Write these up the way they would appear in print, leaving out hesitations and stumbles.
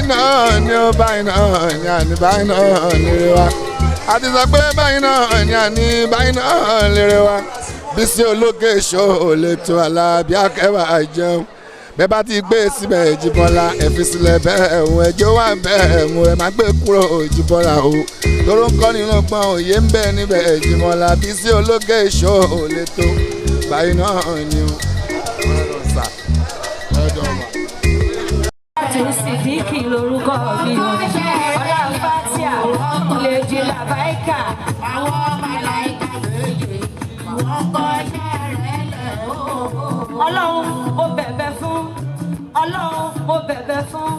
náà ni ó báyìí náà ni àní báyìí náà lérè wa. A ti sọ pé báyìí náà ni àní báyìí náà lérè wa. Bísí Ológe Show lè tó Àlàbí akẹ́wà jẹun. Bẹ́ẹ̀ bá ti gbé síbẹ̀ Jíbọ́lá, ẹ fi sílẹ̀ bẹ́ẹ̀ ẹ̀hún ẹjọ́ wà bẹ́ẹ̀ ẹ̀hún ẹ má gbé kúrò Jíbọ́lá o. Tóró ń kọ́ni lọ́gbọ́n òye ń bẹ níbẹ̀ Jíbọ́lá. Bísí Ológe Show lè tó báyìí náà ni o. Sídìkì lorúkọ mi o. Ọlá Fatia, Lèjì Làbáìkà. Àwọn màláìka méje, wọ́n kọjá rẹ̀ lẹ̀ o. Ọlọ́run mo bẹ̀bẹ̀ fún. Ọlọ́run mo bẹ̀bẹ̀ fún.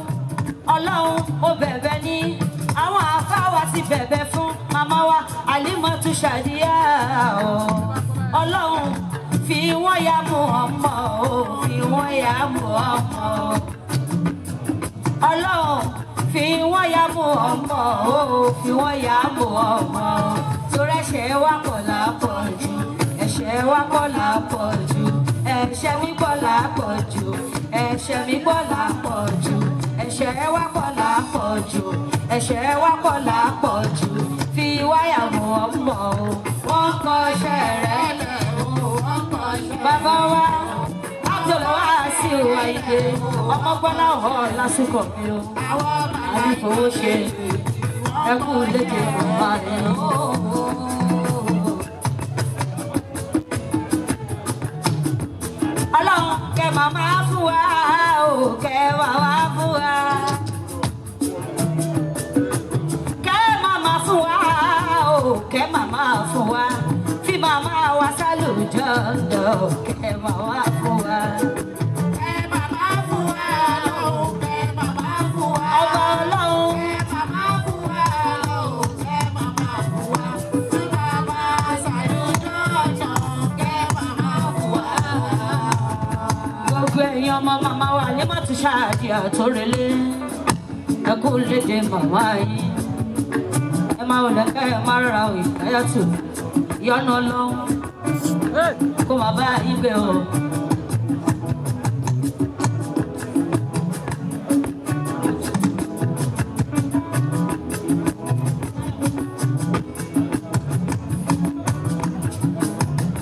Ọlọ́run mo bẹ̀bẹ̀ ní. Àwọn àfáà wa ti bẹ̀bẹ̀ fún. Màmá wa Àlímọ́tù Ṣàdíyà o. Ọlọ́run fi wọ́n ya mú ọmọ o. Fi wọ́n ya mú ọmọ o. Ọlọ́run fi wọ́n ya mú ọmọ o, fi wọ́n ya mú ọmọ o. Torí ẹ̀ṣẹ̀ wa pọ̀ lápọ̀jù, ẹ̀ṣẹ̀ wa pọ̀ lápọ̀jù, ẹ̀ṣẹ̀ mi pọ̀ lápọ̀jù, ẹ̀ṣẹ̀ mi pọ̀ lápọ̀jù, ẹ̀ṣẹ̀ wa pọ̀ lápọ̀jù, ẹ̀ṣẹ̀ wa pọ̀ lápọ̀jù. Fi wáyà mú ọmọ o, wọ́n kọ iṣẹ́ rẹ̀ lẹ̀ o, wọ́n kọjá. Bàbá wa Abdulwasiu Ayinde, ọmọgbọ́lá ọ̀ lásìkò mi o. Àwọn màláìka Àrífowó ṣe ẹkú lédè màmá rẹ. Ọlọ́run kẹ màmá fún wa o, kẹ màmá fún wa. Kẹ màmá fún wa o, kẹ màmá fún wa. Fi màmá wa sálùjọ́ lọ, kẹ màmá fún wa. Kẹ́ màmá fún wa lọ́wọ́, kẹ́ màmá fún wa. Ọba Ọlọ́run. Kẹ́ màmá fún wa lọ́wọ́, kẹ́ màmá fún wa. Tí bàbá ṣàlùjọ́ ọ̀nà, kẹ́ màmá fún wa. Gbogbo èèyàn ọmọ màmá wa ní mọ́tò ṣáàjì àtòrélé, ẹ kú léde màmá yín, ẹ máa wọlé ká ẹ má rọra ò ìkáyàtò yọnu Ọlọ́run kó máa bá yín gbé o.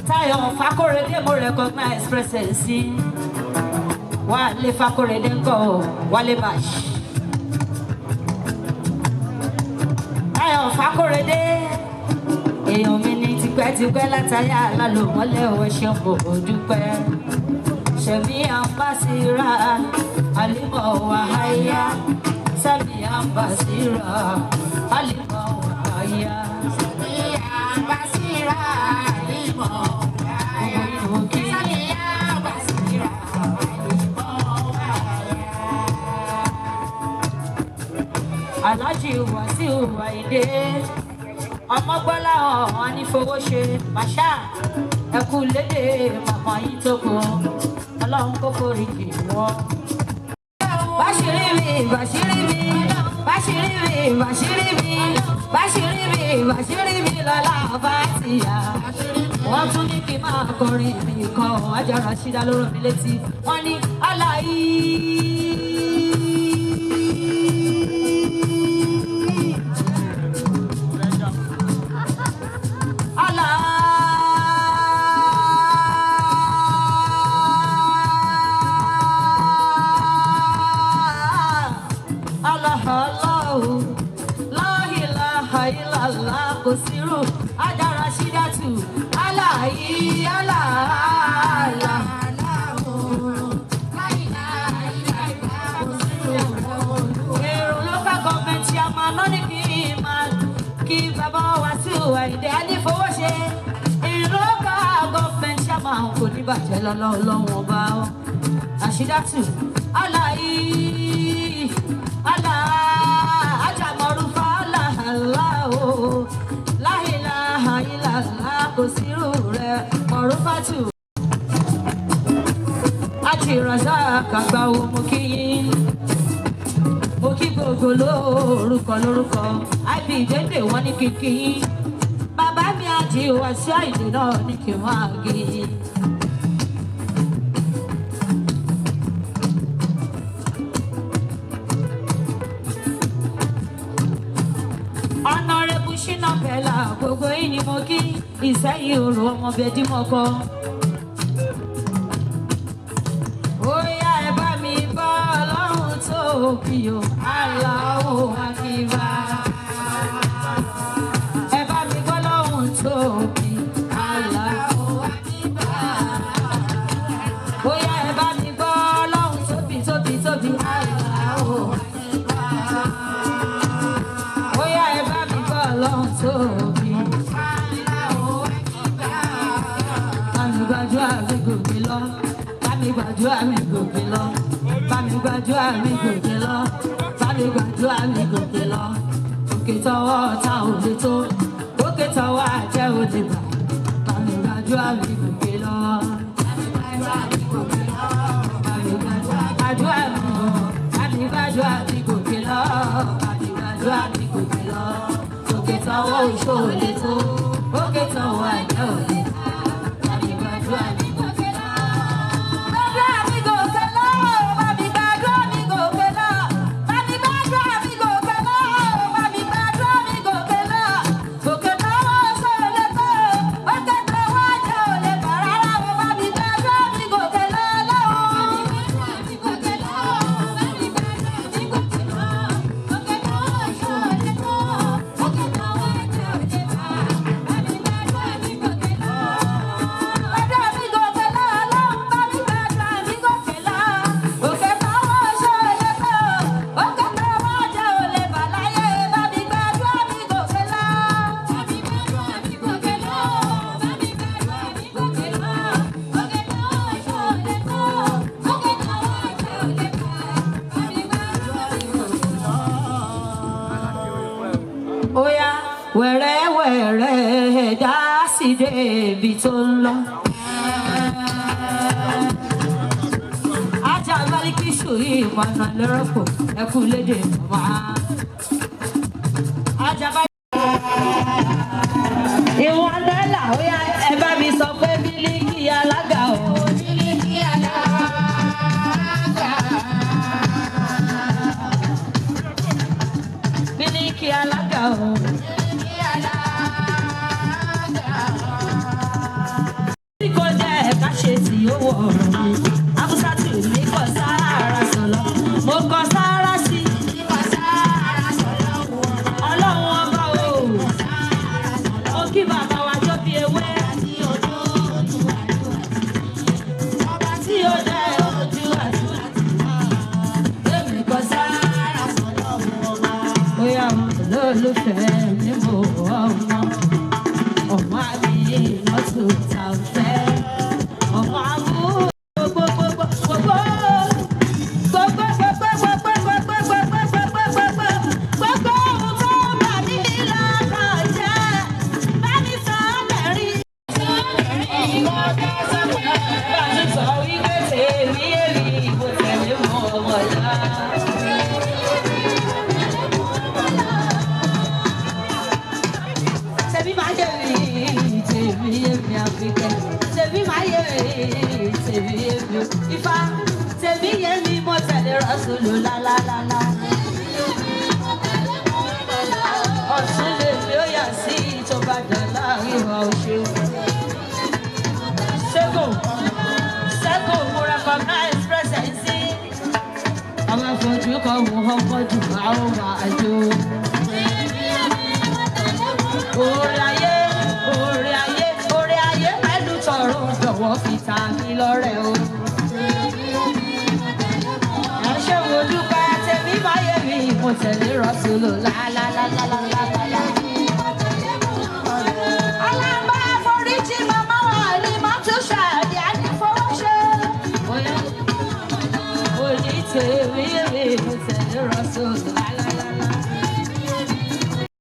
Táyọ̀ Fákóredé mo recognize presence yín. Wálé Fákóredé ńkọ́ o, Wálé Bash. Táyọ̀ Fákóredé èèyàn mi ní tipẹ́tipẹ́ látàyà alálòmọ́lẹ̀ ò ṣeun kò dúpẹ́. Ṣẹ̀mí àǹbáṣírà Àlímọ̀ wàháyà. Ṣẹ̀mí àǹbáṣírà Àlímọ̀ wàháyà. Ìyá Bàṣírà Àlímọ̀ wáyà. Gbogbo kí. Ìyá Bàṣírà Àlímọ̀ wáyà. Alhaji Wasiu Ayinde, ọmọgbọ́lá ọ̀hún anífowóṣe màṣá, ẹkú lédè màmá yín tó kù, Ọlọ́run kó forí jì wọ́n. Báṣírí mi, báṣírí mi, báṣírí mi, báṣírí mi, báṣírí mi, báṣírí mi lọ́la Fátíà. Wọ́n tún ní kí n máa kọrin mi kan, Ajára Ṣídá ló rán mi létí. Wọ́n ní Aláì. Allah. Allah, Allah, la ilaha illallah, kò sírù Ajára Ṣídàtù aláì aláàlá. Èrò local government chairman ló ní kí n máa kí bàbá wa sí Àyìndé Anífowóṣe. Èrò local government chairman kò ní bàjẹ́ lọ́lọ́ Ọlọ́run ọba o. Àṣídàtù aláì alá ajámọ̀rúfà aláàlá o. Láìláha ìlàlá kò sírù rẹ̀ mọ̀rúfàtù. Àti Razak àgbà wo mo kí yín, mo kí gbogbo lórúkọ lórúkọ àbí ìdédè wọn ní kíkí yín, bàbá mi àti Wasiu Ayinde náà ní kí n máa gé yín. Ìsẹ́yìn òrò ọmọ bẹ́ẹ̀dínmọ́kọ. Ó yá ẹ bá mi bá Ọlọ́run tó bí o, Allahu Akbar. Ẹ bá mi gbọ́ lọ́hùn tó bí, Allahu Akbar. Ó yá ẹ bá mi gbọ́ lọ́hùn tóbi tóbi tóbi, Allahu Akbar. Ó yá ẹ bá mi gbọ́ lọ́hùn tóbi. Bá mi gbàdúrà mi gòkè lọ. Bá mi gbàdúrà mi gòkè lọ. Bá mi gbàdúrà mi gòkè lọ. Bá mi gbàdúrà mi gòkè lọ. Òkè tọwọ́ ọ̀tá ò lè tó. Òkè tọwọ́ àjẹ́ ò lè bà. Bá mi gbàdúrà mi gòkè lọ. Bá mi gbàdúrà mi gòkè lọ. Bá mi gbàdúrà mi lọ. Bá mi gbàdúrà mi gòkè lọ. Bá mi gbàdúrà mi gòkè lọ. Òkè tọwọ́ oṣó ò lè tó. Òkè tọwọ́ àjẹ́ ò lè bà. Bá mi gbàdúrà mi gòkè lọ. Gbàdúrà mi gòkè lọ. Bá mi gbàdúrà mi gòkè lọ. Bá mi gbàdúrà mi gòkè lọ. Bá mi gbàdúrà mi gòkè lọ. Òkè tọwọ́ oṣó ò lè tó. Òkè tọwọ́ àjẹ́ ò lè bà rárá o. Bá mi gbàdúrà mi gòkè lọ lọ́wọ́. Gbàdúrà mi gòkè lọ, Ọlọ́run bá mi gbàdúrà mi gòkè lọ. Òkè tọwọ́ oṣó ò lè tó. Òkè tọwọ́ àjẹ́ ò lè bà láyé. Bá mi gbàdúrà mi gòkè lọ. Ó yá wẹ̀rẹ́wẹ̀rẹ́ ẹ̀dá sì dé ibi tó ń lọ. Ajá Bálíkísù ìmọ̀nà lọ́rọ̀pọ̀ ẹkú lédè màmá. Ajá bá. Ìwọ̀n dọ́là ó yá ẹ bá mi sọ pé bílíkì alága o. Bílíkì alága. Bílíkì alága o. Bílíkì alága. Tí kò jẹ́ ẹ̀ka ṣe tí ó wọ̀ ọ̀rọ̀ mi. Afúsátì mi kọ sára sọ̀lọ̀. Mo kọ sára sí Kíkọ sára sọ̀rọ̀ wọ̀. Ọlọ́run ọba o. Mo kí bàbá wa tó bí ewé. Tí ojú ojú àdúrà tì mí. Ọba Tí ó jẹ́ ojú àdúrà tì mí. Èmi kọ sára. sára sọ̀rọ̀ wọ̀ ọba. Bóyá olólùfẹ́ mi mo ọmọ. Ọmọ mi mọ́tò ta fẹ́. Ọmọ àbú gbogbogbò gbogbo. Gbogbo gbogbo gbogbo gbogbo gbogbo gbogbo gbogbo. Gbogbo ohun tó bà mí lọ́kàn jẹ́. Bá mi sọ lẹ́rìí. Bá mi sọ wípé tèmi èmi ìbò tẹ̀lé mọ́ ọmọ yá. Tèmi máa yẹ mi, tèmi yé mi Àfikẹ́. Tèmi máa yẹ mi, tèmi yé mi. Ifá, tèmi yé mi, mo tẹ̀lé Rọ́sùlù lálálálá. Ọ̀tún lè mi ó yà sí tó bá dà láàrin ìwà òṣèlú. Ṣẹ́gun, Ṣẹ́gun, mo recognize presence. Àwọn afojú kan wò ọkọ̀ jù bá ó máa jó. Oore ayé, oore ayé, oore ayé pẹ̀lú tọ̀run jọ̀wọ́ fi ta mí lọ́rẹ o. Ẹ ṣé wo dúpẹ́ tèmi máa yé mi, mo tẹ̀lé Rọ́sùlù lálálálá.